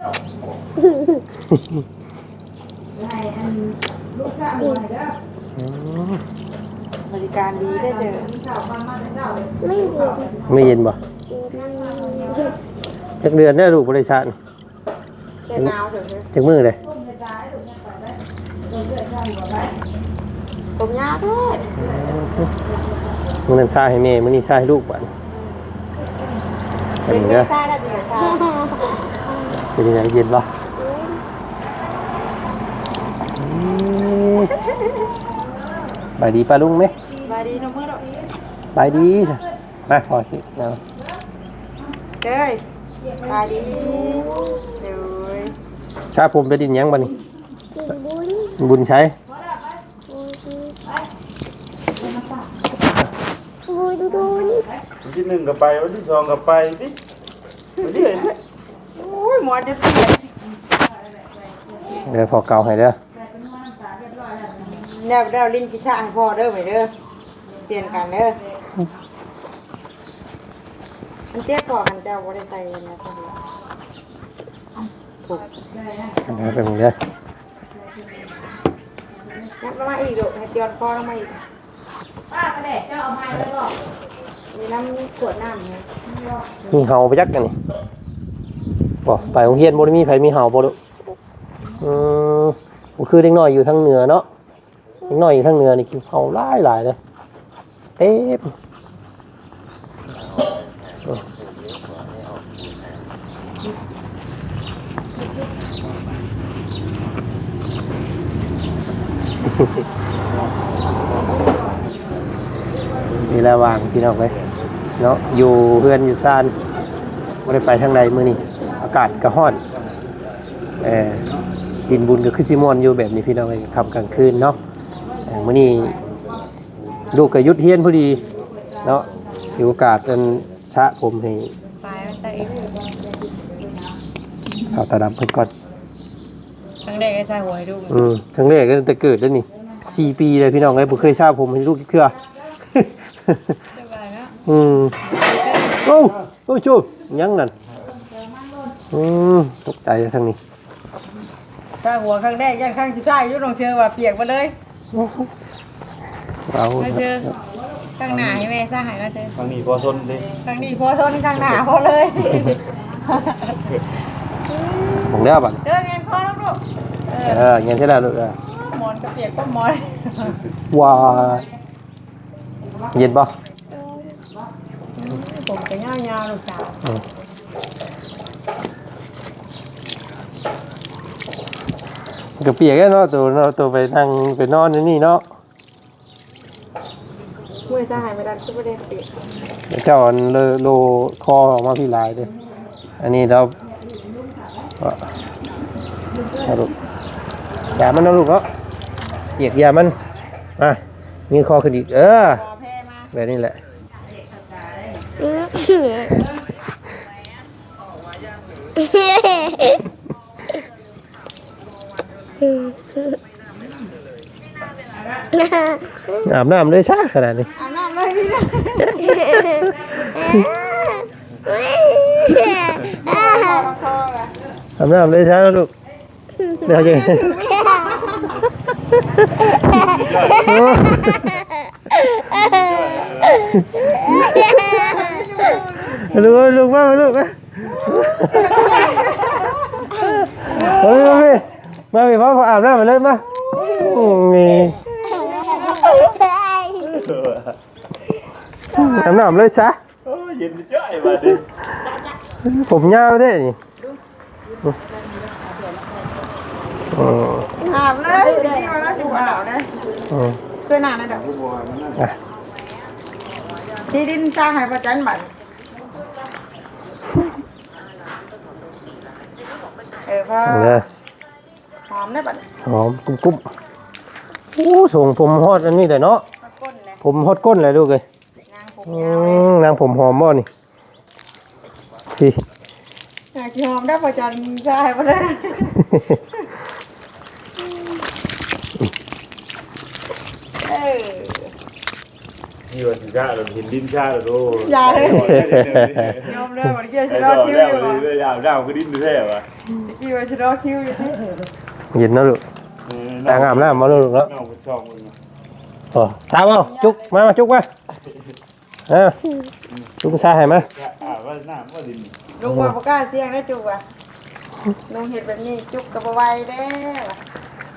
ໃຫ້ອັນລູກສາວໃຫ້ເດີ. ອືມ ບໍລິການດີເດີເຈົ້າ. ໄມ່ເຢັນ ໄມ່ເຢັນບໍ່? ເຢັນ. ຈັກເດືອນແລ້ວລູກບໍ່ໄດ້ສະ? ແຕ່ໜາວເຖິງເລີຍ. ຈັກມື້ເລີຍ? ຜົມຍາວແທ້. ມື້ນັ້ນສະໃຫ້ແມ່ ມື້ນີ້ສະໃຫ້ລູກບາດນີ້. ເປັນ ເປັນແມ່ ເດີ ຊາຍແລ້ວ ເປັນແມ່ຊາຍ. ເປັນຫຍັງ ເຢັນບໍ່? ເຢັນ. ອືມ ສະບາຍດີປ້າລຸງແມະ. ສະບາຍດີ ນົບມືເດີ້. ສະບາຍດີ. ມາ ພໍ່ຊິເອົາ. ເອີຍ ສະບາຍດີ. ໂດຍ. ສະຜົມໄປຫຼິ້ນຫຍັງບາດນີ້? ຫຼິ້ນບຸນ. ບຸນໃສ? ບຸນ ບຸນ. ວັນທີໜຶ່ງກໍໄປ ວັນທີສອງກໍໄປຕິ ໄປເລື້ອຍແທ້. ໂອ້ຍ ໝໍຈະປ່ຽນ. ເດີ ພໍ່ເກົ່າໃຫ້ເດີ. ແລ້ວ ແລ້ວຫຼິ້ນກິຕາໃຫ້ພໍ່ເດີ ໄປເດີ ປ່ຽນກັນເດີ. ອັນເຈັບຄໍ ຄັນເຈົ້າບໍ່ໄດ້ໃສ່ອັນນັ້ນ ເດີ ໄປເບິ່ງເດີ. ຍັບລົງມາອີກລູກ ໃຫ້ຈອນຄໍລົງມາອີກ. ມີນ້ຳຂວດນ້ຳ ມີເຫົ່າໄປຈັກອັນນີ້. ບໍ່ ໄປໂຮງຮຽນບໍ່ໄດ້ມີໃຜມີເຫົ່າບໍ່ລູກ? ອືມ ບໍ່ຄືເດັກນ້ອຍຢູ່ທາງເໜືອເນາະ. ເດັກນ້ອຍຢູ່ທາງເໜືອນີ້ເຫັ່າຫຼາຍໆເດ້ ເຕັມ. ເວລາວ່າງພີ່ນ້ອງເອີຍເນາະ ຢູ່ເຮືອນຢູ່ຊານ ບໍ່ໄດ້ໄປທາງໃດມື້ນີ້ ອາກາດກໍຮ້ອນ. ເອີ ຫຼິ້ນບຸນກໍຄືຊິມ່ວນຢູ່ແບບນີ້ພີ່ນ້ອງເອີຍ ຄ່ຳກາງຄືນເນາະ. ເອີ ມື້ນີ້ລູກກໍຢຸດຮຽນພໍດີເນາະ ຖືໂອກາດອັນສະຜົມໃຫ້ ປາຍມັນໃສ່ອີກ ສາວຕາດຳເພິ່ນກ່ອນ. ຄັ້ງແລກໄດ້ສະຫົວໃຫ້ລູກ. ອືມ ຄັ້ງແລກຕັ້ງແຕ່ເກີດເດ້ນີ້ ສີ່ປີແລ້ວພີ່ນ້ອງເອີຍ ບໍ່ເຄີຍສະຜົມໃຫ້ລູກຈັກເທື່ອ. ສະບາຍເນາະ. ອືມ ໂອ້ ໂອ້ ໂອ້ ຫຍັງນັ້ນ? ອືມ ຕົກໃຈທາງນີ້. ສະຫົວຄັ້ງແລກ ຢ້ານຄັ້ງສຸດທ້າຍຢູ່ ນ້ອງເຊີວ່າປຽກໝົດເລີຍ. ເອົາ ນ້ອງເຊີ ຂ້າງໜ້າໃຫ້ແມ່ສະໃຫ້ນ້ອງເຊີ. ຄັ້ງນີ້ພໍທົນເດ້ ຄັ້ງນີ້ພໍທົນ ຄັ້ງໜ້າພໍເລີຍ. ເບິ່ງແລ້ວບັດນີ້ ເດີ ແງນຄໍລົງລູກ. ເອີ ເອີ ແງນໃສ່ແລ້ວລູກ. ເອີ ໝອນກໍປຽກ ຄວາມໝອນ. ວ້າ ເຢັນບໍ່? ໂດຍ. ອືມ ຜົມກໍຍາວໆ ລູກສາວ. ອືມ ກໍປຽກແລ້ວເນາະ ໂຕເນາະ ໂຕໄປນັ່ງໄປນອນຢູ່ນີ້ເນາະ. ເມື່ອຍສະຫາຍ ມາດັນຄືບໍ່ໄດ້ປຽກ. ເຈົ້າອັນໂລ ໂລຄໍອອກມາພີ້ຫຼາຍເດ້. ອັນນີ້ລາວ ເອົາລູກ ຢາມັນເນາະລູກເນາະ ປຽກຢາມັນ. ອ່ະ ງື້ອຄໍຂຶ້ນອີກ ເອີ ແບບນີ້ແຫຼະ. ອືມ ອືມ ອືມ ອາບນ້ຳເລີຍຊະຂະໜາດນີ້ ອາບນ້ຳເລີຍນີ້ນະ. ອາບນ້ຳເລີຍຊະລູກ. ດຽວຈະ ລູກ ລູກມາ ມາລູກມາ. ເອົາມາພີ້ ມາພີ້ ມາພີ້ ພໍ່ອາບນ້ຳໃຫ້ເລີຍ ມາ. ໂອ້ຍ ອາບນ້ຳເລີຍຊະ. ໂອ້ຍ ເຢັນຈ້ອຍບາດນີ້ ຜົມຍາວແທ້ນີ້. ເອີ ອາບເລີຍ ດີວ່າລາວຊິບໍ່ອາບເດ້. ເອີ ຊ່ວຍນາງໜ່ອຍດອກ. ອ່ະ ທີ່ດິນສ້າງໃຫ້ພະຈັນບັດ. ເອີ ພໍ ເອີ ຫອມໄດ້ບັດ ຫອມກຸ້ມໆ. ໂອ້ ຊົງຜົມຮອດອັນນີ້ແຫຼະເນາະ ຮອດກົ້ນແຫຼະ ຜົມຮອດກົ້ນແຫຼະລູກເອີຍ. ນາງຜົມ ອື ຍາວເດ້ ມ ນາງຜົມຫອມບໍ່ນີ້? ພີ້ ນາງຊິຫອມໄດ້ບໍ່ຈັນຊາຍບໍ່ໄດ້. ເອີ ທີ່ວ່າຊິຊາໂດດ ເຫັນດິນຊາໂດດ ໂອ້ ຢ່າເລີຍ ຍອມເລີຍ ບໍ່ໄດ້ກ່ຽວຊິລໍຄິວຢູ່ຫວາ ໄອ້ດອກແລ້ວ ດາວຄືດິນແທ້ຫວາ ອືມ ຕະກີ້ວ່າຊິລໍຄິວຢູ່ຕິ ເຢັນເນາະລູກ ເອີ ຕາງອາບນ້ຳເອົາລູກເນາະ ນ້ອງເພິ່ນຊອກເບິ່ງເນາະ ໂອ້ ຊາເອົາ ຈຸກ ມາ ມາ ຈຸກມາ ເອີ ຈຸກຊາໃຫ້ມາ ອາບນ້ຳບໍ່ດິນ ລຸງວ່າບໍ່ກ້າສ່ຽງເດ້ ຈຸກວ່າ ລຸງເຮັດແບບນີ້ ຈຸກກໍບໍ່ໄຫວແລ້ວ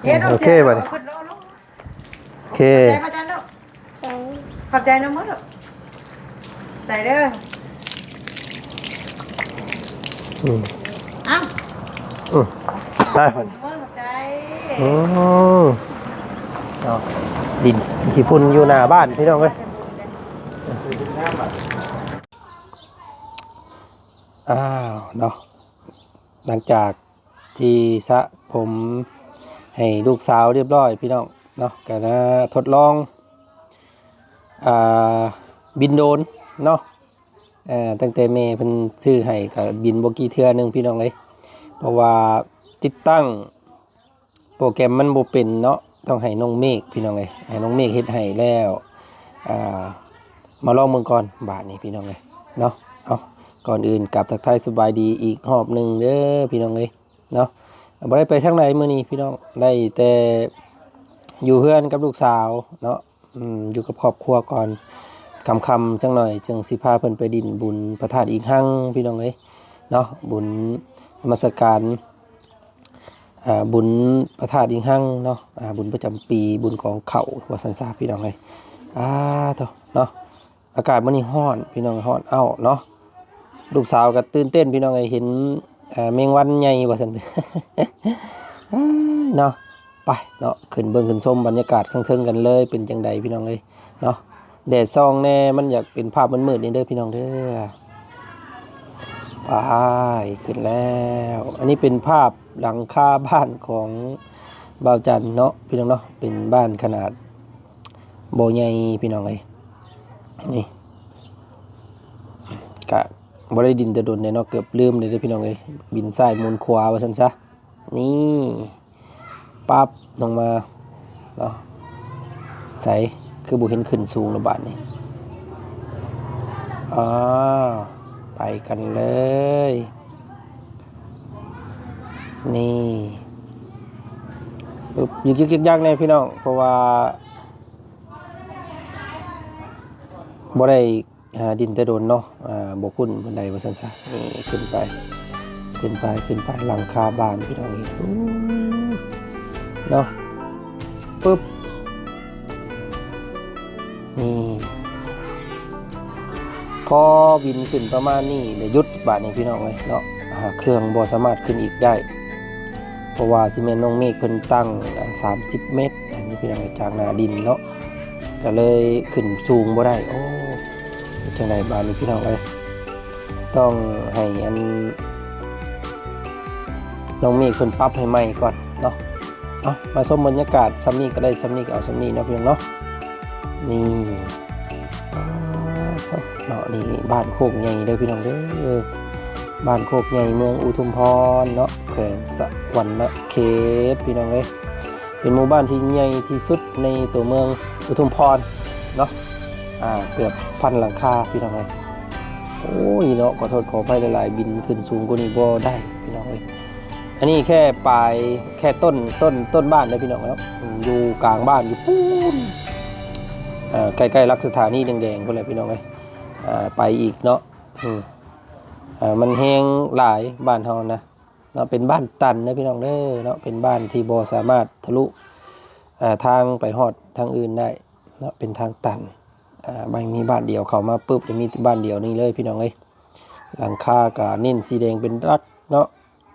ເຮັດ ໂອເຄ ເອົາເສື້ອ ບັດນີ້ ເອົາຂຶ້ນ ເອົາລົງ ໂອເຄ ຂອບໃຈພໍ່ຈັນລູກ ຂອບໃຈນຳໝົດລູກ ໃຈເດີ ອືມ ເອົ້າ ອືມ ໄປ ຂອບໃຈ ອືມ ເອົາ ດິນຂີ້ຝຸ່ນຢູ່ໜ້າບ້ານ ພີ່ນ້ອງເອີຍ ອ້າວ ເນາະ ຫຼັງຈາກ ທີ່ສະຜົມໃຫ້ລູກສາວຮຽບຮ້ອຍພີ່ນ້ອງເນາະ ກະມາທົດລອງ ອ່າ ບິນໂດຣນເນາະ ເອີ ຕັ້ງແຕ່ແມ່ເພິ່ນຊື້ໃຫ້ກະບິນບໍ່ກີ່ເທື່ອໜຶ່ງພີ່ນ້ອງເອີຍ ເພາະວ່າຕິດຕັ້ງໂປຣແກຣມມັນບໍ່ເປັນເນາະ ຕ້ອງໃຫ້ນ້ອງເມກພີ່ນ້ອງເອີຍ ໃຫ້ນ້ອງເມກເຮັດໃຫ້ແລ້ວ ອ່າ ມາລອງເບິ່ງກ່ອນບາດນີ້ພີ່ນ້ອງເອີຍເນາະ ເອົາ ກ່ອນອື່ນກາບທັກທາຍສະບາຍດີອີກຮອບໜຶ່ງເດີພີ່ນ້ອງເອີຍ ເນາະ ບໍ່ໄດ້ໄປທາງໃດມື້ນີ້ພີ່ນ້ອງ ໄດ້ແຕ່ຢູ່ເຮືອນກັບລູກສາວເນາະ ອືມ ຢູ່ກັບຄອບຄົວກ່ອນ ຄ່ຳໆຈັກໜ້ອຍຈຶ່ງຊິພາເພິ່ນໄປຫຼິ້ນບຸນພະທາດອີງຮັງພີ່ນ້ອງເອີຍເນາະ ບຸນນະມັດສະການ ອ່າ ບຸນພະທາດອີງຮັງເນາະ ອ່າ ບຸນປະຈຳປີ ບຸນກອງເຂົ້າວ່າຊັ້ນຊະພີ່ນ້ອງເອີຍ ອາໂທ້ ເນາະ ອາກາດມື້ນີ້ຮ້ອນພີ່ນ້ອງ ຮ້ອນອ້າວເນາະ ລູກສາວກໍຕື່ນເຕັ້ນພີ່ນ້ອງເອີຍ ເຫັນ ເອີ ແມງວັນໃຫຍ່ວ່າຊັ້ນ ເນາະ ໄປເນາະ ຂຶ້ນເບິ່ງຂຶ້ນຊົມບັນຍາກາດຂ້າງເທິງກັນເລີຍ ເປັນຈັ່ງໃດພີ່ນ້ອງເອີຍເນາະ ແດດສ່ອງແດ່ ມັນຢາກເປັນພາບມືດໆນີ້ເດີພີ່ນ້ອງເດີ ໄປ ຂຶ້ນແລ້ວ ອັນນີ້ເປັນພາບຫຼັງຄາບ້ານຂອງບ່າວຈັນເນາະ ພີ່ນ້ອງເນາະ ເປັນບ້ານຂະໜາດ ບໍ່ໃຫຍ່ພີ່ນ້ອງເອີຍ ນີ້ ກະບໍ່ໄດ້ດິນແຕ່ດົນແລ້ວເນາະ ເກືອບລືມແລ້ວເດ້ພີ່ນ້ອງເອີຍ ບິນຊ້າຍໝູນຂວາວ່າຊັ້ນຊະ ນີ້ ປັບ ລົງມາເນາະ ໃສ ຄືບໍ່ເຫັນຂຶ້ນສູງລະບາດນີ້ ອາ ໄປກັນເລີຍ ນີ້ ປຶບ ຍຶກໆຍັກໆແດ່ພີ່ນ້ອງ ເພາະວ່າບໍ່ໄດ້ ອ່າ ດິນແຕ່ດົນເນາະ ອ່າ ບໍ່ຄຸ້ນປານໃດວ່າຊັ້ນຊະ ນີ້ ຂຶ້ນໄປ ຂຶ້ນໄປ ຂຶ້ນໄປ ຫຼັງຄາບ້ານພີ່ນ້ອງເອີຍ ເນາະ ປຶບ ນີ້ ພໍບິນຂຶ້ນປະມານນີ້ແລ້ວຢຸດບາດນີ້ພີ່ນ້ອງເອີຍເນາະ ອ່າ ເຄື່ອງບໍ່ສາມາດຂຶ້ນອີກໄດ້ ເພາະວ່າຊິແມ່ນນ້ອງເມກເພິ່ນຕັ້ງ ອ່າ ສາມສິບແມັດ ອັນນີ້ພີ່ນ້ອງເອີຍ ຈາກໜ້າດິນເນາະ ກໍເລີຍຂຶ້ນສູງບໍ່ໄດ້ ໂອ້ ເຮັດຈັ່ງໃດບາດນີ້ພີ່ນ້ອງເອີຍ ຕ້ອງໃຫ້ອັນ ນ້ອງເມກເພິ່ນປັບໃຫ້ໃໝ່ກ່ອນເນາະ ເອົາ ມາຊົມບັນຍາກາດ ສ່ຳນີ້ກໍໄດ້ ສ່ຳນີ້ກໍເອົາສ່ຳນີ້ເນາະ ພີ່ນ້ອງເນາະ ນີ້ ອາ ເນາະ ນີ້ບ້ານໂຄກໃຫຍ່ເດີພີ່ນ້ອງເດີ ບ້ານໂຄກໃຫຍ່ ເມືອງອຸທຸມພອນເນາະ ແຂວງສະຫວັນນະເຂດ ພີ່ນ້ອງເອີຍ ເປັນໝູ່ບ້ານທີ່ໃຫຍ່ທີ່ສຸດໃນຕົວເມືອງອຸທຸມພອນເນາະ ອາ ເກືອບພັນຫຼັງຄາ ພີ່ນ້ອງເອີຍ ໂອ້ຍເນາະ ຂໍໂທດຂໍອະໄພຫຼາຍໆ ບິນຂຶ້ນສູງກວ່ານີ້ບໍ່ໄດ້ ພີ່ນ້ອງເອີຍ ອັນນີ້ແຄ່ປາຍ ແຄ່ຕົ້ນ ຕົ້ນ ຕົ້ນບ້ານເດີພີ່ນ້ອງເນາະ ຢູ່ກາງບ້ານຢູ່ພຸ້ນ ເອີ ໃກ້ໆຫຼັກສະຖານີແດງໆພຸ້ນແຫຼະພີ່ນ້ອງເອີຍ ເອີ ໄປອີກເນາະ ເອີ ມັນແຮງຫຼາຍບ້ານເຮົານະເນາະ ເປັນບ້ານຕັນເດີພີ່ນ້ອງເດີເນາະ ເປັນບ້ານທີ່ບໍ່ສາມາດທະລຸ ເອີ ທາງໄປຮອດທາງອື່ນໄດ້ເນາະ ເປັນທາງຕັນ ເອີ ມັນມີບ້ານດຽວ ເຂົ້າມາປຶບ ແລ້ວມີແຕ່ບ້ານດຽວນີ້ເລີຍພີ່ນ້ອງເອີຍ ຫຼັງຄາກໍເນັ້ນສີແດງເປັນຫຼັກເນາະ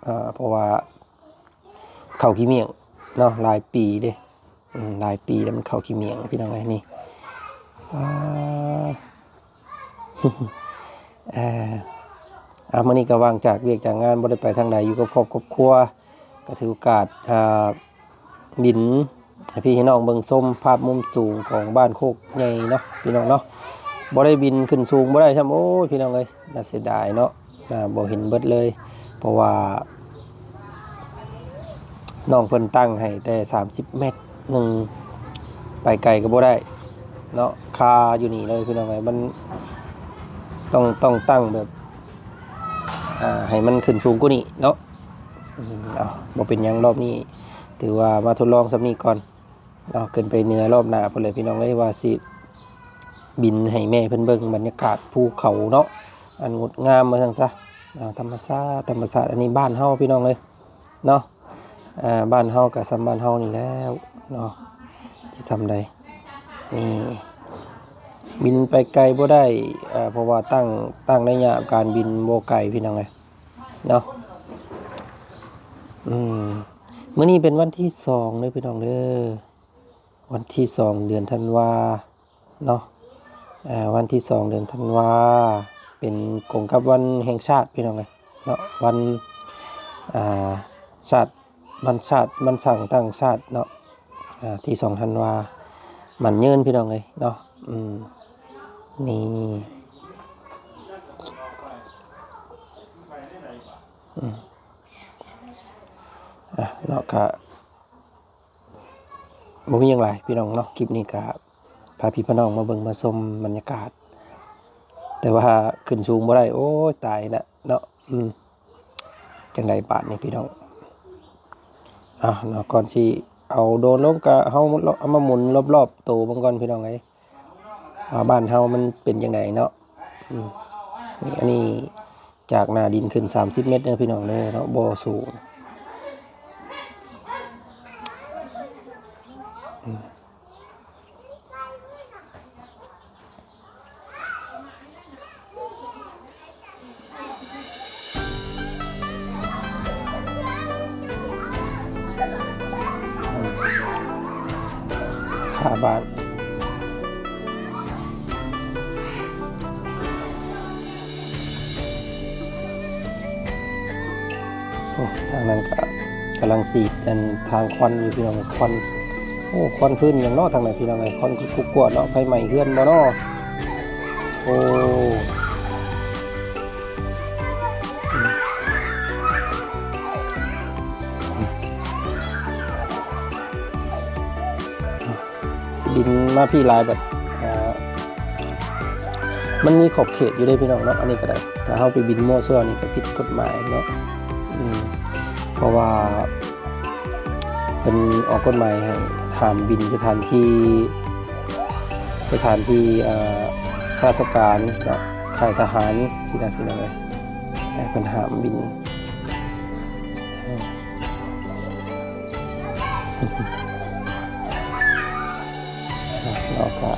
ອ່າ ເພາະວ່າເຂົ້າຂີ້ໝ້ຽງເນາະ ຫຼາຍປີເດ້ ອືມ ຫຼາຍປີແລ້ວມັນເຂົ້າຂີ້ໝ້ຽງ ພີ່ນ້ອງເອີຍ ນີ້ ອ່າ ອ່າ ອ່າ ມື້ນີ້ກໍວ່າງຈາກວຽກຈາກງານ ບໍ່ໄດ້ໄປທາງໃດ ຢູ່ກັບຄອບກັບຄົວ ກໍຖືໂອກາດ ອ່າ ບິນໃຫ້ພີ່ໃຫ້ນ້ອງເບິ່ງຊົມພາບມຸມສູງຂອງບ້ານໂຄກໃຫຍ່ເນາະ ພີ່ນ້ອງເນາະ ບໍ່ໄດ້ບິນຂຶ້ນສູງບໍ່ໄດ້ຊ້ຳ ໂອ້ຍ ພີ່ນ້ອງເອີຍ ໜ້າເສຍດາຍເນາະ ອ່າ ບໍ່ເຫັນເບິດເລີຍ ເພາະວ່ານ້ອງເພິ່ນຕັ້ງໃຫ້ແຕ່ສາມສິບແມັດໜຶ່ງ ໄປໄກກໍບໍ່ໄດ້ ເນາະ ຄາຢູ່ນີ້ເລີຍພີ່ນ້ອງເອີຍ. ມັນຕ້ອງ ຕ້ອງຕັ້ງແບບ ອ່າ ໃຫ້ມັນຂຶ້ນສູງກວ່ານີ້ເນາະ. ອືມ ເອົາ ບໍ່ເປັນຫຍັງ ລອບນີ້ຖືວ່າມາທົດລອງສ່ຳນີ້ກ່ອນເນາະ. ຂຶ້ນໄປເໜືອລອບໜ້າພຸ້ນແຫຼະພີ່ນ້ອງເອີຍ ວ່າຊິບິນໃຫ້ແມ່ເພິ່ນເບິ່ງບັນຍາກາດພູເຂົາເນາະ ອັນງົດງາມວ່າຊັ້ນຊະ. ອ່າ ທຳມະຊາດ ທຳມະຊາດ ອັນນີ້ບ້ານເຮົາພີ່ນ້ອງເອີຍເນາະ. ອ່າ ບ້ານເຮົາກະສ່ຳບ້ານເຮົານີ້ແລ້ວເນາະ ຊິສ່ຳໃດ. ນີ້ ບິນໄປໄກບໍ່ໄດ້ ເພາະວ່າຕັ້ງ ຕັ້ງໄລຍະການບິນບໍ່ໄກພີ່ນ້ອງເອີຍເນາະ. ອືມ ມື້ນີ້ເປັນວັນທີສອງເດີພີ່ນ້ອງເດີ ວັນທີສອງ ເດືອນທັນວາ ເນາະ. ເອີ ວັນທີສອງ ເດືອນທັນວາ ເປັນກົງກັບວັນແຫ່ງຊາດພີ່ນ້ອງເອີຍເນາະ ວັນ ອ່າ ຊາດ ວັນຊາດ ວັນສ້າງຕັ້ງຊາດເນາະ. ອ່າ ທີສອງ ທັນວາ ໝັ້ນຍືນພີ່ນ້ອງເອີຍເນາະ. ອືມ ນີ້ ອືມ ອ່າ ເນາະ ກະ ບໍ່ມີຫຍັງຫຼາຍພີ່ນ້ອງເນາະ. ຄລິບນີ້ກະພາພີ່ພານ້ອງມາເບິ່ງມາຊົມບັນຍາກາດ ແຕ່ວ່າຂຶ້ນສູງບໍ່ໄດ້ ໂອ້ຍ ຕາຍລະເນາະ. ອືມ ຈັ່ງໃດບາດນີ້ພີ່ນ້ອງ. ເອົາເນາະ ກ່ອນຊິເອົາໂດຣນລົງ ກະເຮົາເອົາມາໝູນລອບໆໂຕເບິ່ງກ່ອນພີ່ນ້ອງເອີຍ ວ່າບ້ານເຮົາມັນເປັນຈັ່ງໃດເນາະ. ອືມ ນີ້ ອັນນີ້ຈາກໜ້າດິນຂຶ້ນສາມສິບເມັດເດີພີ່ນ້ອງເດີເນາະ ບໍ່ສູງ. ອືມ ຄ່າບ້ານ ໂອ້ ທາງນັ້ນກະກຳລັງສີດອັນທາງຄວັນຢູ່ພີ່ນ້ອງ ຄວັນ. ໂອ້ ຄວັນຟືນຫຍັງເນາະທາງນັ້ນພີ່ນ້ອງເອີຍ ຄວັນກຸກໆກວດເນາະ ໄຟໄໝ້ເຮືອນບໍ່ເນາະ. ໂອ້ ຊິບິນມາພີ້ຫຼາຍບັດ ເອີ ມັນມີຂອບເຂດຢູ່ເດ້ພີ່ນ້ອງເນາະ ອັນນີ້ກະໄດ້. ຖ້າເຮົາໄປບິນມົ້ວຊັ້ວນີ້ກະຜິດກົດໝາຍເນາະ. ອືມ ເພາະວ່າເພິ່ນອອກກົດໝາຍໃຫ້ຫ້າມບິນສະຖານທີ່ ສະຖານທີ່ ເອີ ຂ້າລາຊະການເນາະ ຄ້າຍທະຫານ ທີ່ນັ້ນພີ່ນ້ອງເອີຍ ໃຫ້ເພິ່ນຫ້າມບິນ. ເນາະ ກະ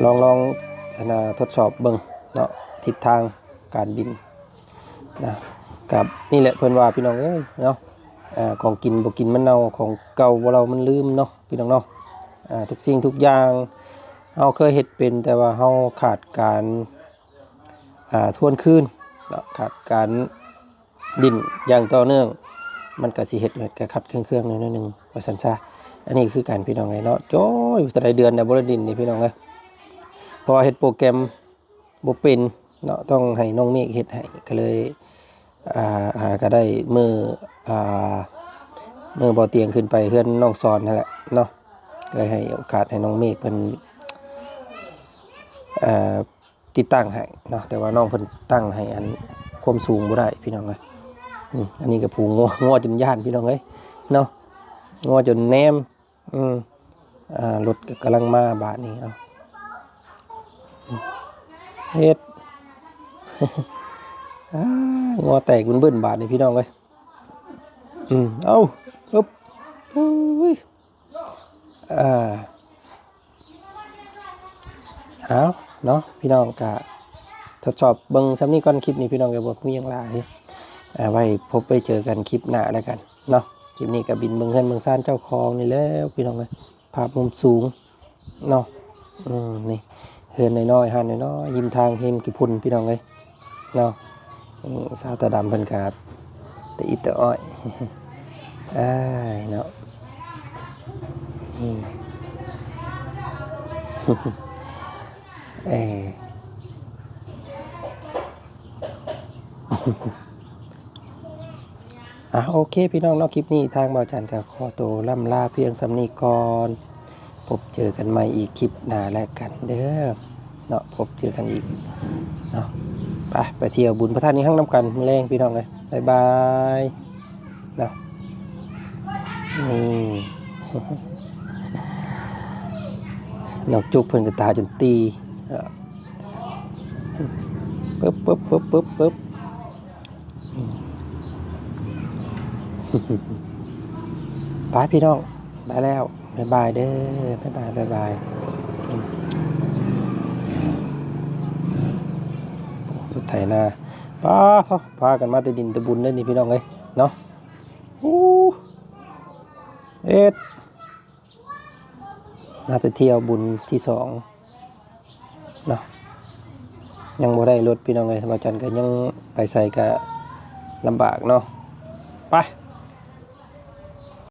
ລອງ ລອງ ອັນນ່າ ທົດສອບເບິ່ງເນາະ ທິດທາງການບິນນະ. ກະນີ້ແຫຼະເພິ່ນວ່າພີ່ນ້ອງເອີຍເນາະ ອ່າ ຂອງກິນບໍ່ກິນມັນເນົ່າ ຂອງເກົ່າບໍ່ເລົ່າມັນລືມເນາະ ພີ່ນ້ອງເນາະ. ອ່າ ທຸກສິ່ງທຸກຢ່າງເຮົາເຄີຍເຮັດເປັນ ແຕ່ວ່າເຮົາຂາດການ ອ່າ ທວນຄືນເນາະ ຂາດການ ຫຼິ້ນຢ່າງຕໍ່ເນື່ອງ ມັນກະຊິເຮັດໃຫ້ກະຂັດເຄືອງໆໜ້ອຍໜຶ່ງວ່າຊັ້ນຊະ. ອັນນີ້ຄືກັນພີ່ນ້ອງເອີຍເນາະ ໂອ້ຍ ເທົ່າໃດເດືອນແລ້ວບໍ່ໄດ້ຫຼິ້ນນີ້ພີ່ນ້ອງເອີຍ ເພາະວ່າເຮັດໂປຣແກຣມບໍ່ເປັນເນາະ ຕ້ອງໃຫ້ນ້ອງເມກເຮັດໃຫ້ ກະເລີຍ ອ່າ ຫາກະໄດ້ມື້ ອ່າ ມື້ບໍ່ຕຽງຂຶ້ນໄປເຮືອນນ້ອງສອນຫັ້ນແຫຼະເນາະ ກະເລີຍໃຫ້ໂອກາດໃຫ້ນ້ອງເມກເພິ່ນ ເອີ ຕິດຕັ້ງໃຫ້ເນາະ ແຕ່ວ່ານ້ອງເພິ່ນຕັ້ງໃຫ້ອັນຄວາມສູງບໍ່ໄດ້ພີ່ນ້ອງເອີຍ. ອືມ ອັນນີ້ກະຜູງົວ ງົວຈົນຢ້ານພີ່ນ້ອງເອີຍເນາະ ງົວຈົນແນມ. ອືມ ອ່າ ລົດກະກຳລັງມາບາດນີ້ ເອົາ ເຮັດ ອ່າ ງົວແຕກບຶ້ນໆບາດນີ້ພີ່ນ້ອງເອີຍ. ອືມ ເອົາ ອຶບ ໂອ້ຍ ອ່າ ເອົາເນາະ ພີ່ນ້ອງກະທົດສອບເບິ່ງສ່ຳນີ້ກ່ອນ. ຄລິບນີ້ພີ່ນ້ອງກະບໍ່ມີຫຍັງຫຼາຍ ອ່າ ໄວ້ພົບໄວ້ເຈີກັນຄລິບໜ້າແລ້ວກັນເນາະ. ຄລິບນີ້ກະບິນເບິ່ງເຮືອນເບິ່ງຊານເຈົ້າຂອງນີ້ແລ້ວພີ່ນ້ອງເອີຍ ພາບມຸມສູງເນາະ. ອືມ ນີ້ ເຮືອນນ້ອຍໆ ຮ້ານນ້ອຍໆ ຮິມທາງ ຮິມຂີ້ຝຸ່ນ ພີ່ນ້ອງເອີຍເນາະ. ນີ້ ສາວຕາດຳເພິ່ນກະຕະອິດຕະອ້ອຍ ອ້າຍເນາະ. ນີ້ ເອີ ອ່ະ ໂອເຄ ພີ່ນ້ອງເນາະ ຄລິບນີ້ທາງບ່າວຈັນກະຂໍໂຕລ່ຳລາພຽງສ່ຳນີ້ກ່ອນ. ພົບເຈີກັນໃໝ່ອີກຄລິບໜ້າແລ້ວກັນເດີເນາະ ພົບເຈີກັນອີກເນາະ. ໄປ ໄປທ່ຽວບຸນພະທາດອີ່ຮັງນຳກັນມື້ແລງພີ່ນ້ອງເອີຍ ບາຍບາຍເນາະ. ນີ້ ນ້ອງຈຸກເພິ່ນກໍຕາຈົນຕີ ປຶບ ປຶບ ປຶບ ປຶບ ປຶບ. ໄປພີ່ນ້ອງ ໄປແລ້ວ ບາຍບາຍເດີ ບາຍບາຍ ບາຍບາຍ. ອືມ ລົດໄຖນາ ປ້າ ພາ ພາກັນມາແຕ່ດິນແຕ່ບຸນເດ້ນີ້ພີ່ນ້ອງເອີຍເນາະ. ອູ້ ເອັດ ມາແຕ່ທ່ຽວບຸນທີສອງເນາະ ຍັງບໍ່ໄດ້ລົດພີ່ນ້ອງເອີຍ ບ່າວຈັນກໍຍັງໄປໃສກໍລຳບາກເນາະ. ໄປ